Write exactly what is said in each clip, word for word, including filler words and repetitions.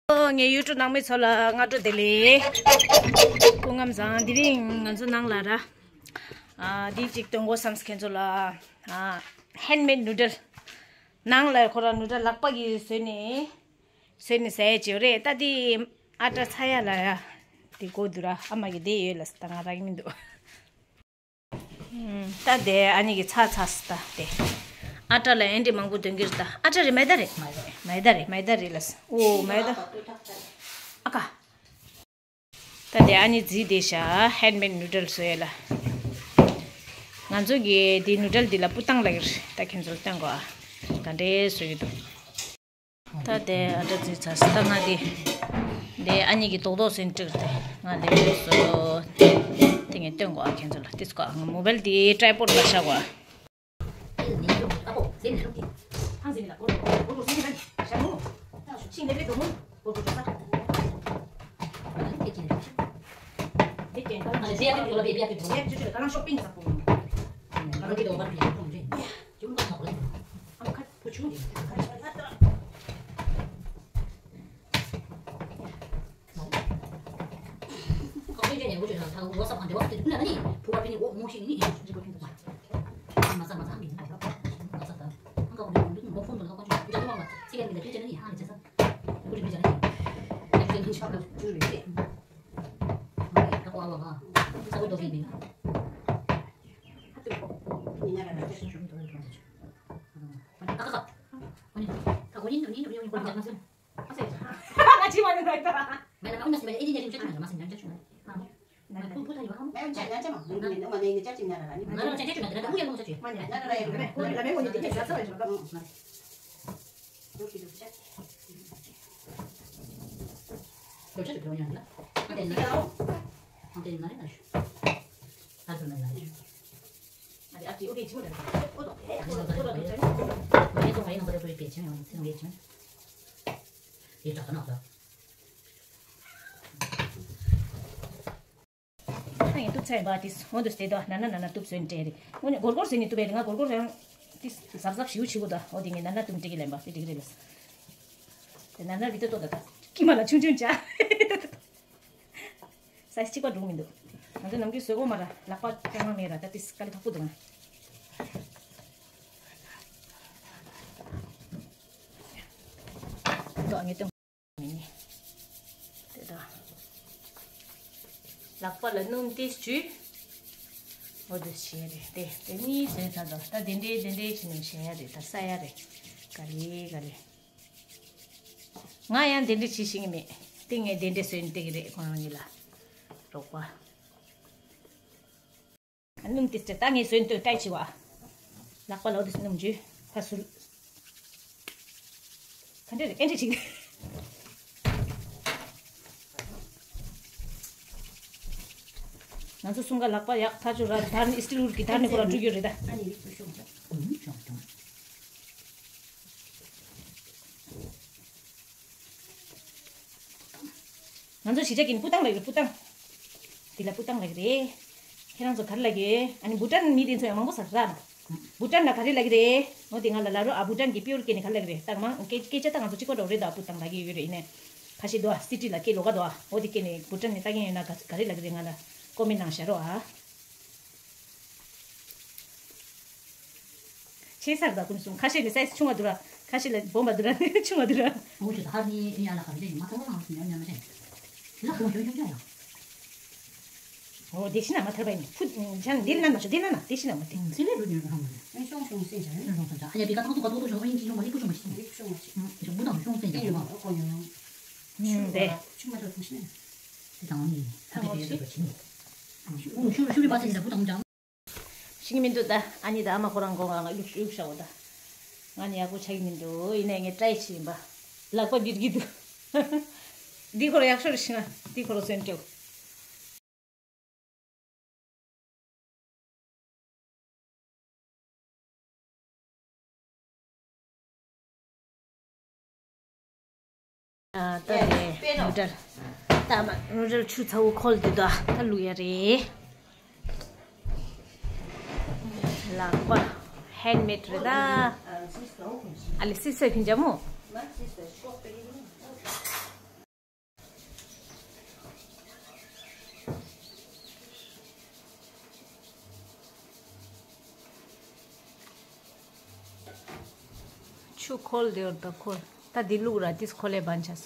ཨོ། ངའི་ཡུ་ཊུབ་ནང་མི་ཚོ་ལ་སྔ་དྲོ་བདེ་ལེགས། སྐུ་ཁམས་བཟང་། དེ་རིང་ང་ཚོ་ནང་ལ་ར། ཨ། འདི་གཅིག་སྟོན་དགོས་བསམས། ཁྱེད་ཚོ་ལ། ཨ། ཧེན་མེད་ནུ་ཌལ། ནང་ལ་ཁོ་ར་ནུ་ཌལ་ལག་པ་གིས་བཟོས་ནས། བཟོས་ནས་ཟ་ཡ་ཅིག་ཡོད་རེད། ད་འདི་ཨ་ཊ་ཚ་ཡ་ལ་ཡ། འདི་དགོས་འདུག་ར། ཨ་མ་གིས་འདི་ཡོད་ལབ་སོང་། ད་ང་རག་གི་མི་འདུག་ད་དེ་ཨ་ནི་གི་ཚ་ཚ་སི་ད་དེ། ཨ་ཊ་ལ་ཨེ་འདྲ་མང་པོ་འདོན་གྱི་རེད་ད། ཨ་ཊ་རེད། མའི་ད་རེད། མའི་ད་རེད། མའི་ད་རེད། མའི་ད་རེད་ལབ་སོང་། ཨོ། མའི་ད། ཨ་ཀ། ད་དེ་ཨ་ནི་རྫི་དེ་ཤ་ཧེན་མེད་ནུ་ཌལ་བཟོ་ཡ་ལ། ང་ཚོ་གི་དེ་ནུ་ཌལ་དེ་ལ་སྤུ་ཏང་ལབ་ཀྱི་རེད། ད་ཁྱེད་ཚོ་ལ་སྟོན་དགོས་ཨ། ད་འདྲས་བཟོ་གི་འདུག་ད་དེ་ཨ་ཊ་རྫི་ཚ་སི་ད། ང་དེ། དེ་ཨ་ནི་གི་རྡོག་རྡོག་བཟོས་ནས་སྤྲད་དེ། ང་དེ་བཟོས་སོ། དེ་ངས་སྟོན་དགོས་ཨ། ཁྱེད་ཚོ་ལ་དེ་ཚོ་ག་ང་མོ་བལ་དེ་ཊྲའི་པོཌ་ལ་བཞག་གོ་ཨ། ད་ངས་གཏུབ་ཚར་ཡིན་པ། དེ་འོ་འདུག་སྟེ་དོ། ནན་ན་ནན་ན་གཏུབ་བཟོས་ནས་སྤྲད་རེད། དངོས་གནས་སྒོར་སྒོར་བཟོས་ནས་གཏུབ་པས་རེད། ང་སྒོར་སྒོར་ཡང་དེ་གཟབ་གཟབ་ཞེ་པོ་བྱེད་དགོས་དོ། འོ་དེ་ངས་ནན་ན་གཏུབ་སྤྲད་ཀྱི་ལན་པ་དེ་འགྲིག་གི་རེད་ལ། དེ་ནན་ན་བི་ཏོ་ཏོ་ད་ད་ཀི་མ་ལ་ཆུང་ཆུང་བྱ། སའི་ཛི་གཅིག་པ་འགྲོ་མི་འདུག་ང་ཚོ་ནམ་རྒྱུན་བཟོས་གོ་མ་ར། ལག་པ་རྐྱང་མ་མེད་ར། ད་དེ་དཀའ་ལས་ཁག་པོ་འདུག་ང་། ཏོ་ངས་སྟོན། མི་ནི། དེ་དང་། ལག་པ་ལ་སྣུམ་ཏིས་བྱུས། འོ་དེ་བྱས་རེད་དེ། དེ་གཉིས་བཟོས་ཚར་འདུག་ད་དེ་འདྲའི་དེ་འདྲའི་བྱས་ནས་བྱས་ཡ་རེད། ད་ས་ཡ་རེད། ག་རེ་ག་རེ། ང་ཡང་དེ་འདྲ་བྱེད་ཤེས་ཀྱི་མེད། དེ་ངས་དེ་འདྲ་བཟོས་ནས་སྟེར་གྱི་རེད་ཁོ་རང་གཉིས་ལ། རོགས་པ། སྣུམ་ཏིས་ཏིས་ད་ངས་བཟོས་འདོད་ཏྲའི་བྱེད་བ། ལག་པ་ལོ་དེ་སྣུམ་འཇུ། ཕ་སུལ། ག་འདྲ་རེད། ཨེ་འདྲ་ཅིག་ང་ཚོ་གསུམ་ཀ་ལག་པ་ཡག་ཐག་ཆོད་ར། དར་ནི་སི་ཏིལ་ཝུཌ་གི་དར་ནི་ཁོ་ར་འགྲོ་རྒྱུ་རེད་ད། ང་ཚོ་གཞིས་ཆགས་ཀྱི་སྤུ་ཏང་ལབ་ཀྱི་རེད། སྤུ་ཏང་། འདི་ལ་སྤུ་ཏང་ལབ་ཀྱི་རེད། ཁྱེད་རང་ཚོ་ག་རེ་ལབ་ཀྱི། ཨ་ནི་བྷུ་ཊན་མི་དེ་ཚོ་ཡང་མང་པོ་ཟ་ར། བྷུ་ཊན་ལ་ག་རེ་ལབ་ཀྱི་རེད། འོ་དེ་ང་ལ་ལབ་རོགས་ཨ། བྷུ་ཊན་གྱི་པིའུར་སྐད་ནས་ག་རེ་ལབ་ཀྱི་རེད། ད་མང་སྐད་སྐད་ཆ་ད་ང་ཚོ་གཅིག་པ་འདྲ་བོ་རེད་ད། སྤུ་ཏང་ལབ་ཀྱི་ཡོད་རེད། ཡིན་ནའི་ཁ་ཤས་འདུག་ཨ། སི་ཊི་ལ་སྐད་ལོགས་ཀ་འདུག་ཨ། འོ་དེ་སྐད་ནས་བྷུ་ཊན་ནས་ལྟ་མཁན་ཡོད་ན་ག་ག་རེ་ལབ་ཀྱི་རེད། ང་ལ་ཀོ་མེན་ནང་བཞག་རོགས་ཨ། ཆེ་སར་དང་ཀུན་གསུམ་ཁ་ཤས་ནི་སའི་ཛི་ཆུང་བ་འདུག་ར། ཁ་ཤས་ལ་སྦོམ་པ་འདུག་ར། ཆུང་བ་འདུག་ར། འོ་ཅི་ད་ཧར་ནི་ཨེ་ཡ་ལ་ཁ་རི་ལེ་མ་ཐོང་ང་ཉམས་ཉམས་ཅན། ལ་ཁོ་ཡོང་ཡོང་ཡ། འོ་དེ་ཤི་ན་མ་ཐར་པ་ཡིན། ཕུ་ཅན་དེ་ན་མ་ཤོ་དེ་ན་ན་དེ་ཤི་ན་མ་དེ། སི་ལེ་རུ་ཉོ་ར་མ་ནི། ཤོང་ཤོང་སེ་ཇ་ནི། ཤོང་ཤོང་ཇ་ཨ་ཡ་བི་ཀ་ཐང་ཚོ་ག་ཐོག་ཐོག་ཤོང་ཨིན་ཅི་ཤོང་མ་ལི་ཀུ་ཤོང་མ་ཤི། ལི་ཀུ་ཤོང་མ་ཤི། ཤོང་བུ་དང་ཤོང་སེ་ཇ་མ། ཨོ་ཡོང་ཡོང་། ཨུམ་དེ། ཆུང་མ་ཐོག་ཐོང་ཤི་ན། དེ་དང་ནི་ད་དེ་དེ་དེ་ཆི་ནི། ཨུ་ཤུ་ཤུ་རི་པ་སེ་ཇ་བུ་དང་ཇ། ཤེས་ཀྱི་མི་འདུག་ད་ཨ་ནི་ད་ཨ་མ་ཁོ་རང་གོ་ང་ལ་གཡུག་གཡུག་བཞག་འོ་ད། ང་ནི་ཡག་པོ་ཆགས་ཀྱི་མི་འདུག་ཡིན་ནའི་ངས་ཊྲའི་བྱེད་ཡིན་པ། ལག་པ་འགྱུར་གྱི་འདུག་འདི་ཁོ་རང་ཡག་ཤོས་རེད་ཤི་ན་འདི་ཁོ་རང་སོན་སྤྲེའུ། ད་ནི་ནུ་ཌལ། ད་མ་ནུ་ཌལ་ཆུ་ཚ་བོ་ཁོལ་དུས་ད་ད་བླུག་ཡ་རེད། ལག་པ་ཧེན་མེད་རེད་ད། ཨ་ལེ་སི་སི་ཕིན་ཇ་མོ། ཏུ་ཁོལ་དེ་བར་ད་ཁོལ། ད་འདི་བླུག་ར་དེས་ཁོལ་ལས་བན་ཆས།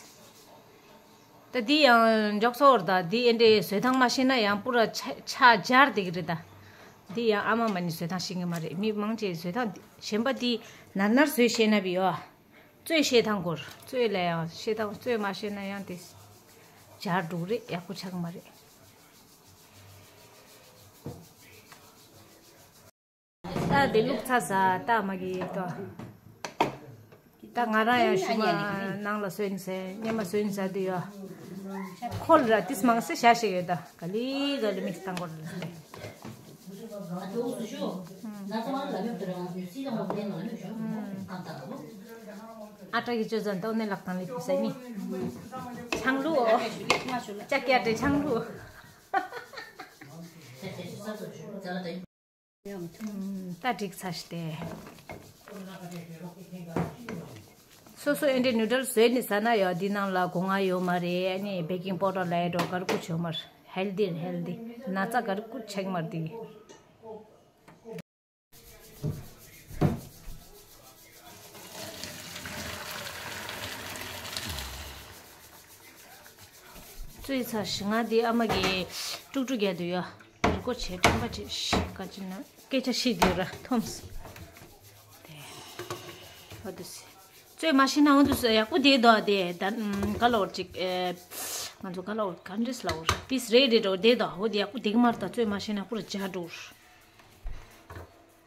ད་འདི་ཡང་འཇོག་ཚོར་ད་འདི་ཨེ་འདྲའི་བཟོས་ཐང་མ་ཤེས་ན་ཡང་པུ་ར་ཆ་ཆ་སྦྱར་དེ་གི་རེད་ད། འདི་ཡང་ཨ་མ་མ་ནི་བཟོས་ཐང་ཤེས་ངེས་མ་རེད། མི་མང་ཆེ་བཟོས་ཐང་འདི་གཞན་པ་འདི་ནར་ནར་བཟོས་ཤེས་ན་བི་ཡོ། བཙོས་ཤེས་ཐང་གོར་བཙོས་ལ་ཡང་ཤེས་ཐང་བཙོས་མ་ཤེས་ན་ཡང་དེ་སྦྱར་འགྲོ་གི་རེད། ཡག་པོ་ཆགས་མ་རེད། ད་དེ་བླུགས་ཚར་ས་ད་མ་གི་ཏོ། ད་ང་རང་ཡང་ཞུ་མ་ནང་ལ་སོན་ཟེར་སྙེ་མ་སོན་ཟེར་དུ་ཡོད། ཁོལ་ར་ཏིས་མང་སེ་བྱ་ཞིག་ཡོད་ད་ག་ལི་ག་ལི་མིག་སྟངས་གོ་ར་ལ་སྟེ། ཨ་ཏྲ་གི་ཅོ་ཙན་ཏོ་ནེ་ལག་དང་ལི་ཕུ་སེ་ནི། ཆང་ལུ་ཨོ། ཅ་ཀྱ་ཏྲེ་ཆང་ལུ་ཨོ། ད་འགྲིག་ཚར་ཤི་སྟེ། སོ་སོ་ཨེ་འདྲའི་ནུ་ཌལ་བཟོས་ནི་ཟ་ན་ཡོད་འདི་ནང་ལ་སྒོ་ང་ཡོད་མ་རེད། ཨ་ནི་བེ་ཀིང་པའུ་ཌར་ལ་ཡ་འགྲོ་གར་ཀུ་ཆོད་མར་ཧེལ་དི་ཧེལ་དི་ན་ཚ་གར་ཀུ་ཆེག་མར་དི། བཙོས་ཚར་ཞིང་ང་འདི་ཨ་མ་གི་ཀྲུག་ཀྲུག་རྒྱག་དུ་ཡོད། རི་སྒོ་ཆེ་ཁྲོན་པ་ཆེ་ཤི་ཀ་ཅི་ན་སྐད་ཆ་ཤི་དུས་ར་ཐོམས། དེ་བ་དུ་སི་བཙོས་མ་ཤེས་ན་འོ་དུ་སི་ཡག་པོ་བསྡད་དོ། དེ་ད་ག་ལ་འོར་ཅིག་ང་ཚོ་ག་ལ་འོར་ག་འདྲེས་ལ་འོར་ཏིས་རེད་རེད་འགྲོ་བསྡད་དོ། འོ་དེ་ཡག་པོ་བསྡད་གི་མར་ད་བཙོས་མ་ཤེས་ན་པུ་ར་བྱ་འགྲོ།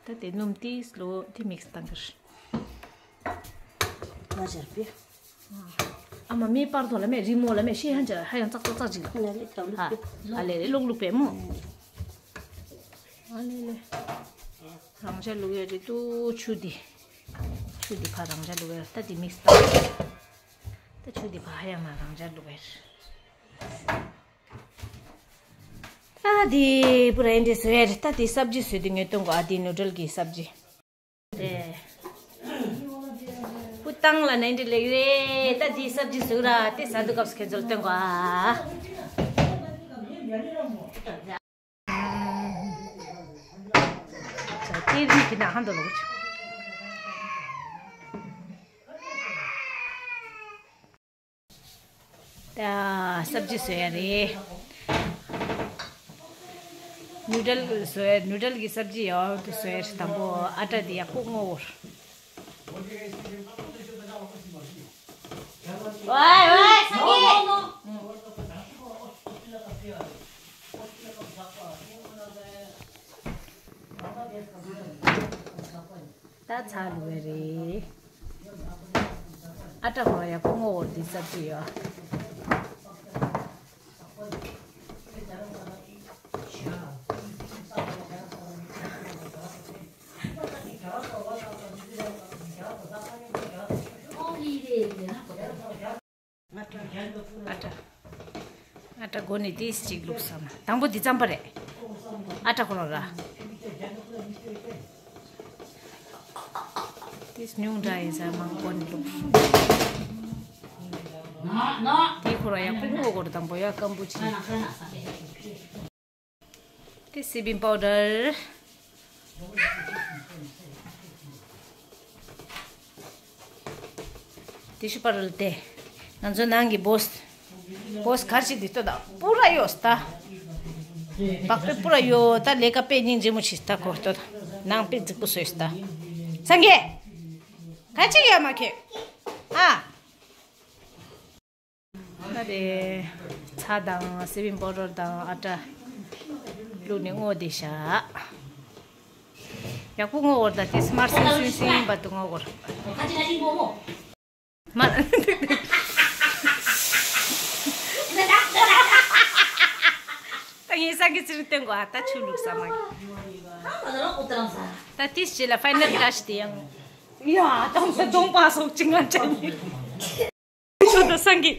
ད་དེ་སྣུམ་ཏིས་ལོ་དེ་མིག་སི་བཏང་གི་རེད། ང་ཞར་པི། ཨ་མ་མེ་པར་ཐོ་ལ་མེ་རི་མོ་ལ་མེ་ཤེས་ཧན་ཅ་ཧ་ཡང་ཙག་ཙག་ཙག་ཅིག་ལ། ཨ་ལེ་ལོག་ལུག་པའི་མོ། ཨ་ལེ་ལེ། རང་ཅག་ལུག་ཡ་རི་ཏུ་ཆུ་དི། ཆུ་དི་ཕ་རང་ཅག་ལུག་ཡ་ད་དི་མིག་སི་ཏང་། ད་ཆུ་དི་ཕ་ཧ་ཡང་མ་རང་ཅག་ལུག་ཡ། ད་དི་པུ་ར་ཨེ་འདྲེ་སོ་ཡ་རི་ད་དི་སབ་ཇི་སོ་དི་ངེ་ཏོང་གོ་ཨ་དི་ནུ་ཌལ་གི་སབ་ཇི། དེ། ཕུ་ཏང་ལ་ནན་ཏི་ལེགས་རེད། ད་དེའི་སབ་ཇི་བཟོས་ར་དེ་ཟ་འདུག་སྐབས་སུ་ཁྱེད་ཚོར་སྟོན་གོ་ཨ། ད་དེ་རིགས་ཀྱི་ནང་ཧང་དུ་ལོག་ཆུ། ད་སབ་ཇི་བཟོ་ཡ་རེད། ནུ་ཌལ་བཟོ་ཡ། ནུ་ཌལ་གྱི་སབ་ཇི་ཡག་ཏུ་བཟོ་ཡ་རེད། དང་པོ་ཨ་ཊ་འདི་ཡག་པོ་སྔོ་བོར། ཝའི་ཝའི་སངས་རྒྱས། ད་ཚར་ལུག་པ་རེད། ཨ་ཏྲ་ཧོ་ཡ་ཁོ་ངོ་བོ་འདི་ཟབ་ཅིག་ཡོད། ཨ་ཏྲ། ཨ་ཏྲ་སྒོ་ནས་ཏིས་གཅིག་བླུགས་སམ། དང་པོ་འདི་རྩམ་པ་རེད། ཨ་ཏྲ་ཁོ་རང་ར། ཏིས་ཉུང་འདྲ་ཡིན་ས་མང་པོ་ནས་བླུགས། དེ་ཁོ་རང་ཡག་པོ་སྔོ་དགོས་རེད། དང་པོ་ཡ་སྐམ་པོ་བྱས། དེ་སི་པིང་པའུ་ཌར། དེ་ཤུ་པར་ལ་དེ། ང་ཚོ་ནང་གི་བོས། བོས་གར་ཅིག་འདི་ལྟོས་དང་པུ་ར་ཡོད་ས་ད། བག་པེ་པུ་ར་ཡོད་ད། ལས་ཀ་དཔེ་སྙིང་རྗེ་མོ་ཞིག་ད་གོ་ལྟོས་དང་ནང་དཔེ་རྫིག་པོ་བཟོས་ས་ད། སངས་རྒྱས། ག་ཅིག་ཡོད་མ་ཁྱོད། ཨ། ད་དེ་ཚྭ་དང་སི་པིང་པའུ་ཌར་དང་ཨ་ཏྲ་བླུགས་ནས་སྔོ་དེ་བཞག། ཡག་པོ་སྔོ་བོར་ད་དེ་དམར་སིང་སིང་སིང་བར་དུ་སྔོ་བོར། མར། ད་ངས་སངས་རྒྱས་ཚེ་རིང་སྟོན་གོ་ཨ། ད་ཆུ་བླུགས་ས་མ་གི། ད་དེ་རྗེས་ལ་ཕའི་ནལ་ཊཆ་དེ་ཡང་། ཡ་ད་ངས་གདོང་པ་སོགས་ཅིག་ང་དྲན་མེད། ཁྱོད་ད་སངས་རྒྱས།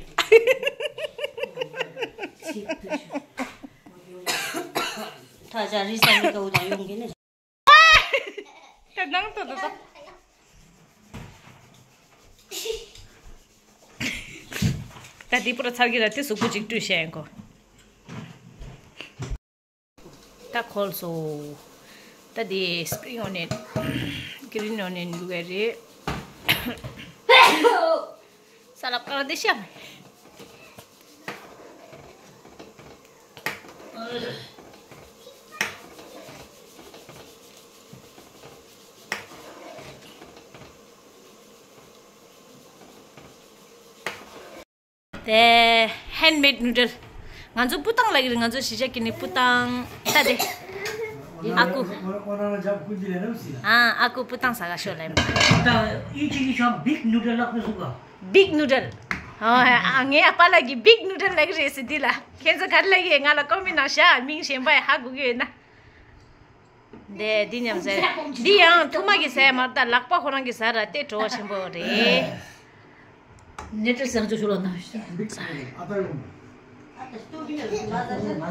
ད་ཅ་རི་སངས་རྒྱས་ཀའུ་ད་ཡོང་གི་ནི། ད་ནང་དུ་ད་ད། ད་འདི་པུ་ར་ཚར་གི་ར་དེ་གཟུགས་པོ་ཅིག་བཀྲུས་བྱས་ཡིན་གོ། ད་ཁོལ་སོང་། ད་དེ་སི་པི་རིང་ཨོ་ནིཡན། གི་རིན་ཨོ་ནིཡན་བླུགས་ཡ་རེད། ས་ལ་ཀ་ར་དེ་ཤ། དེ་ཧེན་མེད་ནུ་ཌལ། ང་ཚོ་སྤུ་ཏང་ལབ་ཀྱི་རེད། ང་ཚོ་གཞིས་ཆགས་ཀྱི་ནི་སྤུ་ཏང་ད་དེ། ཨ་ཁུ། ཨ་ཨ་ཁུ་སྤུ་ཏང་ཟ་ག་ཤོག་ལབ་ཡིན། ད་ཨི་ཅི་གི་ཤོག་བིག་ནུ་ཌལ་ལབ་ཀྱི་སུ་ག་བིག་ནུ་ཌལ། ཨ་ངའི་ཨ་པ་ལགས་ཀྱིས་བིག་ནུ་ཌལ་ལབ་ཀྱི་རེད་ཟེར་འདི་ལ། ཁྱེད་ཚོ་ག་རེ་ལབ་ཀྱི་ཡོད། ང་ལ་ཀོ་མེན་ནང་བཞག་མིང་གཞན་པ་ཧ་གོ་གི་ཡོད་ན། འདི་འདི་མཉམ་ཟེར། འདི་ཡང་ཐུ་མ་གི་ཟེར་མ་རེད་ད། ལག་པ་ཁོ་རང་གི་ཟ་ར་དེ་བྲོ་བ་ཆེན་པོ་རེད། ནེ་ཏྲ་སང་ཅོ་ཤོ་ལ་ན།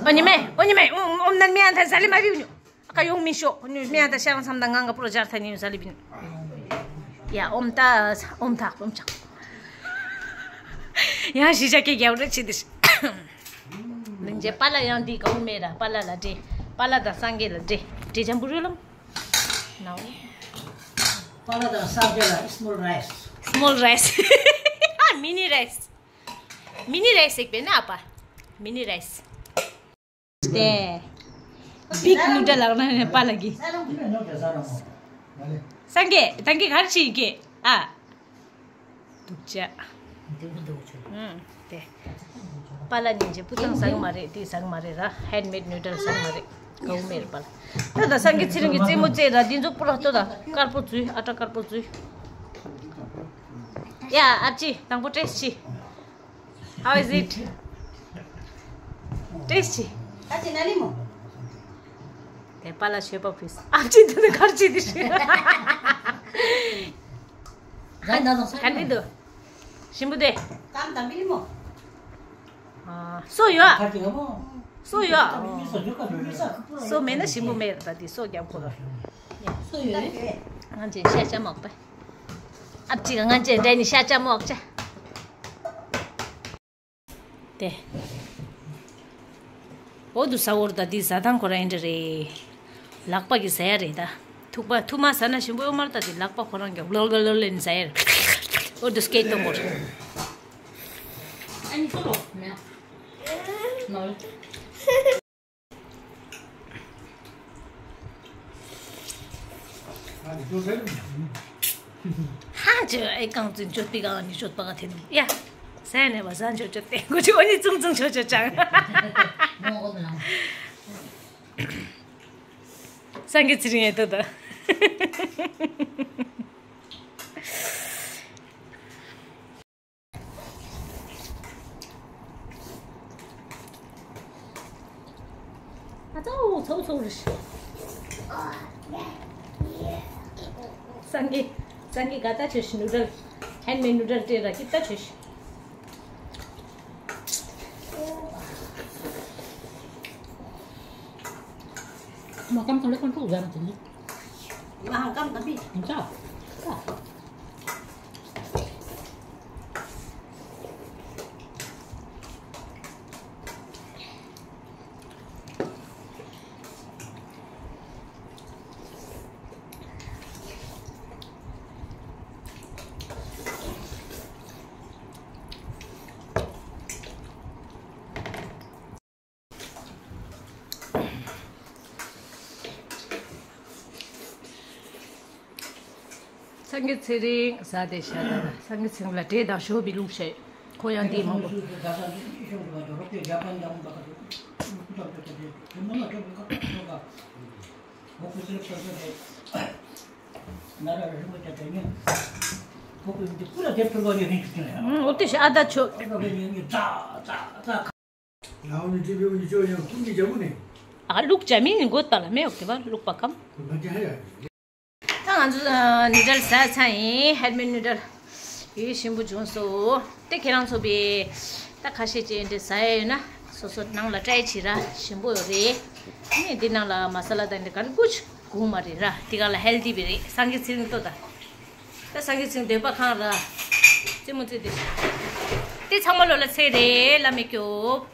ཨོ་ཉི་མེ་ཨོ་ཉི་མེ་ཨོ་ཨོམ་ནན་མི་ཡང་ཐ་ཟ་ལི་མ་བིའུ་ཉོ། ཨ་ཀ་ཡོང་མི་ཤོག་ཨོ་ཉི་མེ་ཡང་ཐ་ཤ་རང་སམ་ད་ང་ང་པུ་རོ་ཇར་ཐ་ཉི་ཟ་ལི་བི་ཉོ། ཡ་ཨོམ་ད་ཨོམ་ཐ་ཨོམ་ཆང་། ཡང་གཞིས་ཆགས་ཀྱི་རྒྱབ་རེ་ཆི་དི་ཤི། ལིང་རྗེ་པཱ་ལགས་ཡང་འདི་གའུ་མེ་ར་པཱ་ལགས་ལ་འདྲེ། པཱ་ལགས་དང་སངས་རྒྱས་ལ་འདྲེ། འདྲེ་ལྗང་བུ་རུ་ལོང་། ནའོ། པཱ་ལགས་དང་སངས་རྒྱས་ལ་small rice། small rice། ཨ་mini rice། mini rice་ཟེར་བས་ན་ཨ་པ། mini rice། དེ། བིག་ནུ་ཌལ་ལགས་ན་ནས་པཱ་ལགས་ཀྱིས། སངས་རྒྱས་ད་གིན་ག་རེ་བྱེད་ཀྱི་ཨ། སྡུག་ཅག་ཨུམ། དེ། པཱ་ལགས་ཉིན་བྱེད་སྤུ་ཏང་ཟ་གི་མ་རེད། དེ་ཟ་གི་མ་རེད་ར། ཧེན་མེད་ནུ་ཌལ་ཟ་གི་མ་རེད། གའུ་མེ་ར་པཱ་ལགས། ད་ད་སངས་རྒྱས་ཚེ་རིང་གི་རྩེད་མོ་རྩེ་ར་འདི་ཚོ་པུ་ར་ལྟོས་ད། དཀར་པོ་འཛུལ། ཨ་ཏྲ་དཀར་པོ་འཛུལ། ཡ་ཨ་ཅི་དང་པོ་ཏྲེས་ཅི། How is it? ཏྲེས་ཅི། ཨ་ཅི་ན་ལི་མོ། དེ་པཱ་ལགས་མཆོད་པ་ཕུལ། ཨ་ཅི་འདི་ནི་གར་ཅི་འདི་ཤི། ག་འདི་འདུག་ཞིམ་པོ་དེ། ཀམ་དང་མི་མོ། ཨ། སོ་ཡོད། སོ་ཡོད། སོ་མེད་ན་ཞིམ་པོ་མེད་ར། ད་འདི་སོ་རྒྱབ་ཁོ་ར། སོ་ཡོད། ང་ཅི་ཤ་ཆ་མོག་པ། ཨ་ཅི་ང་ཅི་འདྲ་ནི་ཤ་ཆ་མོག་ཅ། དེ། འོ་དུ་ས་འོར་ད་འདི་ཟ་ཐང་ཁོ་རང་ཡིན་འདྲ་རེད། ལག་པ་གི་ཟ་ཡ་རེད་ད། ཐུག་པ་ཐུག་མ་ཟ་ན་ཞིམ་པོ་ཡོད་མ་རེད་ད། འདི་ལག་པ་ཁོ་རང་གི་ལོ་ལོ་ལོ་ལེན་ཟ་ཡ་རེད། འོ་དུ་སྐད་གཏོང་གོ་རེད། ཨ་ནི་ཚོ་རོ་མེ། ནོར། ཧ་ཅི་ཨེ་ཀང་ཙི་འཇོད་པི་གང་ནི་འཇོད་པ་ག་ཐེ་ནི་ཡ། ས་ནས་བ་ཟ་འཇོད་འཇོད་པེ་གོ་ཅི་འོ་ནི་ཙུང་ཙུང་ཆོ་ཆོ་ཅང་། སངས་རྒྱས་ཚེ་རིང་ཡེ་ཏོ་ད། ཨ་ཙའོ་ཚའོ་ཚའོ་རེ། སངས་རྒྱས་སངས་རྒྱས་ག་ད་ཆོས་ཤིག་ནུ་ཌལ། ཧེན་མེད་ནུ་ཌལ་སྤྲད་ར་ཀི་ད་ཆོས་ཤིག། མ་ཀམ་ཚང་ལེ་ཀོན་ཀྲུག་ཟ་ན་དེ་ནི། མ་ཧང་ཀམ་ད་པི། ཧང་ཅ། ཀ། སངས་རྒྱས་ཚེ་རིང་ཟ་དེ་ཤ་ད། སངས་རྒྱས་ཚེ་རིང་ལ་འབྲས་དང་ཞོ་བི་ལུང་བཤད། ཁོ་ཡང་དེ་མང་པོ། ཨུམ། འོ་དེ་ཤ་ཨ་ད་ཆོ། ཨ་ལུག་ཅ་མི་ནི་གོ་ད་ལ་མེ་ཡོག་དེ་བ་ལུག་པ་ཀམ། ད་ང་ཚོ་ནུ་ཌལ་ཟ་ཚ་ཡིན། ཧེན་མེད་ནུ་ཌལ་ཡོད་ཞིམ་པོ་བྱུང་སོ། དེ་ཁྱེད་རང་ཚོ་བི་ད་ཁ་ཤས་ཅན་དེ་ཟ་ཡ་ཡོད་ན་སོ་སོ་ནང་ལ་ཏྲའི་བྱེད་ར་ཞིམ་པོ་ཡོད་རེད། ནི་འདི་ནང་ལ་མ་ས་ལ་དང་འདི་ག་ལ་ཀུ་ཅི་གུང་མ་རེད་ར། འདི་ག་ལ་ཧེལ་དི་བི་རེད། སངས་རྒྱས་ཚེ་རིང་ལྟོ་ད། ད་སངས་རྒྱས་ཚེ་རིང་འདོད་པ་ཁང་ར། རྩེད་མོ་རྩེ་དེ། དེ་ཚང་མ་ལོ་ལ་ཚེ་རེད་ལ་མི་སྐྱོབ།